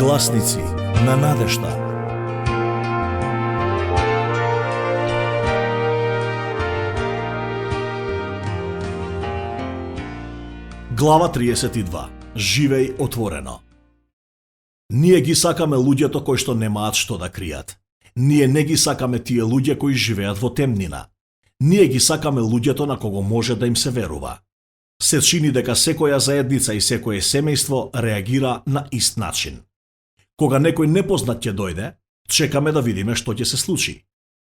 Гласници на надежда. Глава 32. Живеј отворено. Ние ги сакаме луѓето кои што немаат што да кријат. Ние не ги сакаме тие луѓе кои живеат во темнина. Ние ги сакаме луѓето на кого може да им се верува. Се чини дека секоја заедница и секое семејство реагира на ист начин. Кога некој непознат ќе дојде, чекаме да видиме што ќе се случи.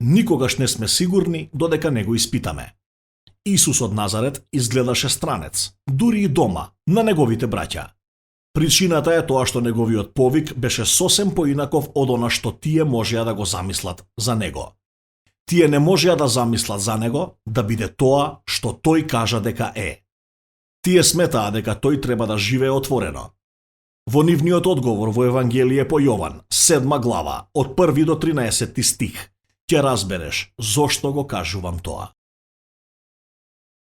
Никогаш не сме сигурни додека не го испитаме. Исус од Назарет изгледаше странец, дури и дома, на неговите браќа. Причината е тоа што неговиот повик беше сосем поинаков од она што тие можеа да го замислат за него. Тие не можеа да замислат за него да биде тоа што тој кажа дека е. Тие сметаа дека тој треба да живее отворено. Во нивниот одговор во Евангелие по Јован, 7 глава, од 1 до 13 стих, ќе разбереш зошто го кажувам тоа.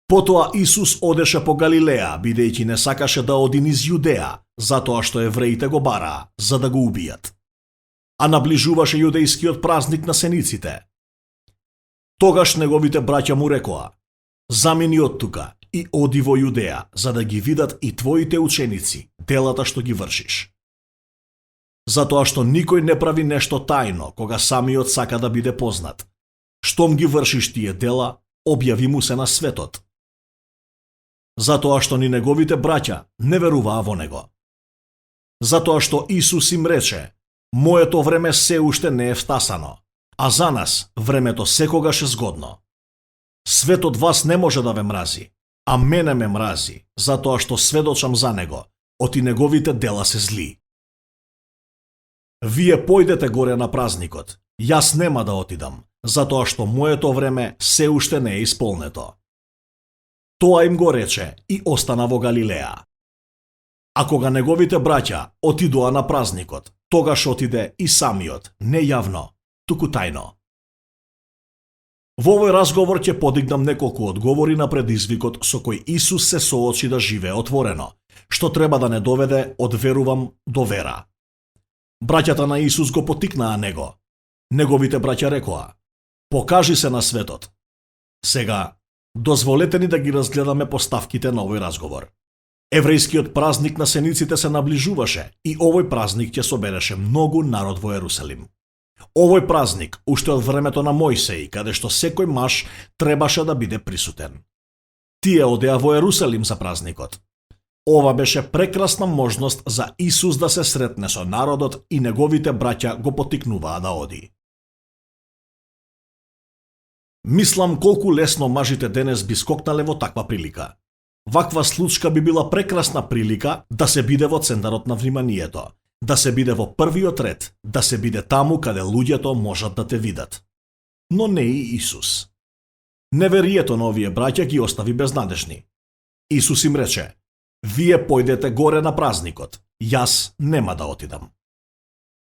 Потоа Исус одеше по Галилеја, бидејќи не сакаше да оди низ Јудеја, затоа што евреите го бараа, за да го убијат. А наближуваше јудејскиот празник на сениците. Тогаш неговите браќа му рекоа: замини од тука и оди во Јудеја, за да ги видат и твоите ученици делата што ги вршиш. Затоа што никој не прави нешто тајно, кога самиот сака да биде познат. Штом ги вршиш тие дела, објави му се на светот. Затоа што ни неговите браќа не веруваа во него. Затоа што Исус им рече: моето време се уште не е встасано, а за нас времето секогаш е згодно. Светот вас не може да ве мрази, а мене ме мрази, затоа што сведочам за него, оти неговите дела се зли. Вие појдете горе на празникот, јас нема да отидам, затоа што моето време се уште не е исполнето. Тоа им го рече и остана во Галилеја. А кога неговите браќа отидоа на празникот, тогаш отиде и самиот, не јавно, туку тајно. Во овој разговор ќе подигнам неколку одговори на предизвикот со кој Исус се соочи да живее отворено, што треба да не доведе од верувам до вера. Браќата на Исус го потикнаа него. Неговите браќа рекоа: покажи се на светот. Сега, дозволете ни да ги разгледаме поставките на овој разговор. Еврејскиот празник на сениците се наближуваше и овој празник ќе собереше многу народ во Ерусалим. Овој празник, уште од времето на Мојсеј, каде што секој маж требаше да биде присутен. Тие одеа во Ерусалим за празникот. Ова беше прекрасна можност за Исус да се сретне со народот и неговите браќа го потикнуваа да оди. Мислам колку лесно мажите денес би скокнале во таква прилика. Ваква случка би била прекрасна прилика да се биде во центарот на вниманието, да се биде во првиот ред, да се биде таму каде луѓето можат да те видат. Но не и Исус. Неверието на овие браќа ги остави безнадежни. Исус им рече: вие појдете горе на празникот, јас нема да отидам.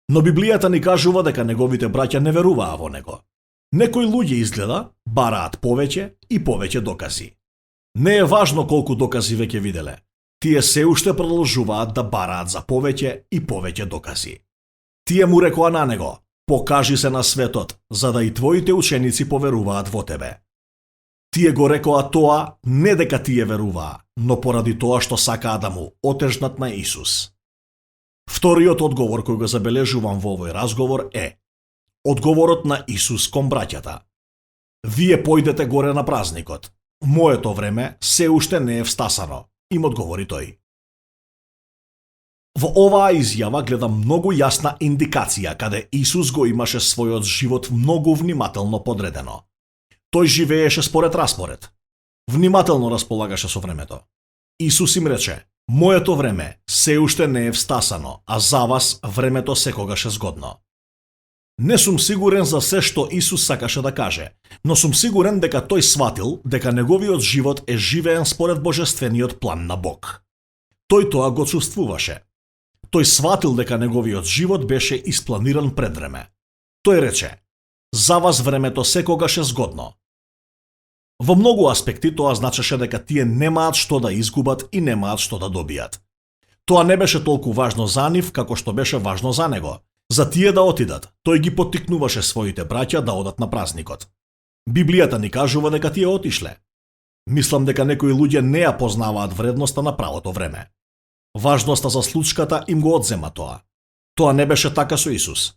Но Библијата ни кажува дека неговите браќа не веруваа во него. Некои луѓе изгледа бараат повеќе и повеќе докази. Не е важно колку докази веќе виделе. Тие се уште продолжуваат да бараат за повеќе и повеќе докази. Тие му рекоа на него: покажи се на светот, за да и твоите ученици поверуваат во тебе. Тие го рекоа тоа не дека тие веруваа, но поради тоа што сакаа да му отежнат на Исус. Вториот одговор кој го забележувам во овој разговор е одговорот на Исус кон браќата. Вие појдете горе на празникот. Моето време се уште не е встасано, им одговори тој. Во оваа изјава гледам многу јасна индикација каде Исус го имаше својот живот многу внимателно подредено. Тој живееше според распоред. Внимателно располагаше со времето. Исус им рече: моето време се уште не е встасано, а за вас времето секогаш е згодно. Не сум сигурен за се што Исус сакаше да каже, но сум сигурен дека тој сватил дека неговиот живот е живеен според божествениот план на Бог. Тој тоа го чувствуваше. Тој сватил дека неговиот живот беше испланиран пред време. Тој рече: за вас времето секогаш е згодно. Во многу аспекти тоа значеше дека тие немаат што да изгубат и немаат што да добијат. Тоа не беше толку важно за нив како што беше важно за него. За тие да отидат, тој ги поттикнуваше своите браќа да одат на празникот. Библијата ни кажува дека тие отишле. Мислам дека некои луѓе не ја познаваат вредноста на правото време. Важноста за случката им го одзема тоа. Тоа не беше така со Исус.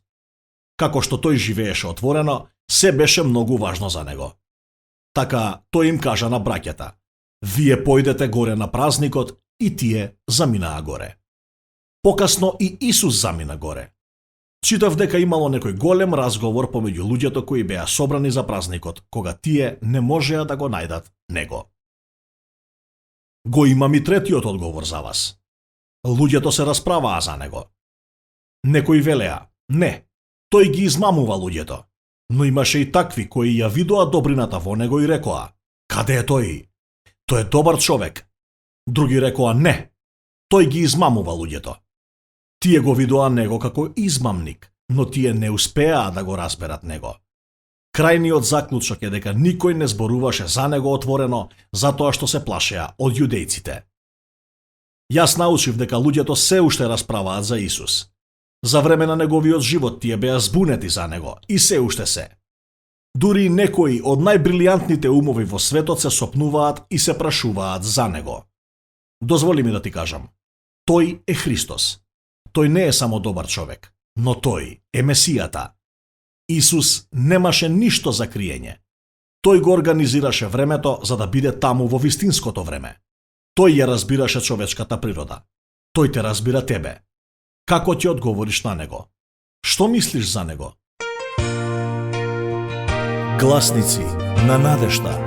Како што тој живееше отворено, се беше многу важно за него. Така тој им кажа на браќата: вие појдете горе на празникот и тие заминаа горе. Покасно и Исус замина горе. Читав дека имало некој голем разговор помеѓу луѓето кои беа собрани за празникот, кога тие не можеа да го најдат него. Го имам и третиот одговор за вас. Луѓето се расправаа за него. Некои велеа: не, тој ги измамува луѓето. Но имаше и такви кои ја видоа добрината во него и рекоа: каде е тој? Тој е добар човек. Други рекоа: не, тој ги измамува луѓето. Тие го видоа него како измамник, но тие не успеаа да го разберат него. Крајниот заклучок е дека никој не зборуваше за него отворено, затоа што се плашеа од јудејците. Јас научив дека луѓето се уште расправаат за Исус. За време на неговиот живот тие беа збунети за него и се уште се. Дури некои од најбрилијантните умови во светот се сопнуваат и се прашуваат за него. Дозволи ми да ти кажам, тој е Христос. Тој не е само добар човек, но тој е Месијата. Исус немаше ништо за криење. Тој го организираше времето за да биде таму во вистинското време. Тој ја разбираше човечката природа. Тој те разбира тебе. Како ќе одговориш на него? Што мислиш за него? Гласници на надежда.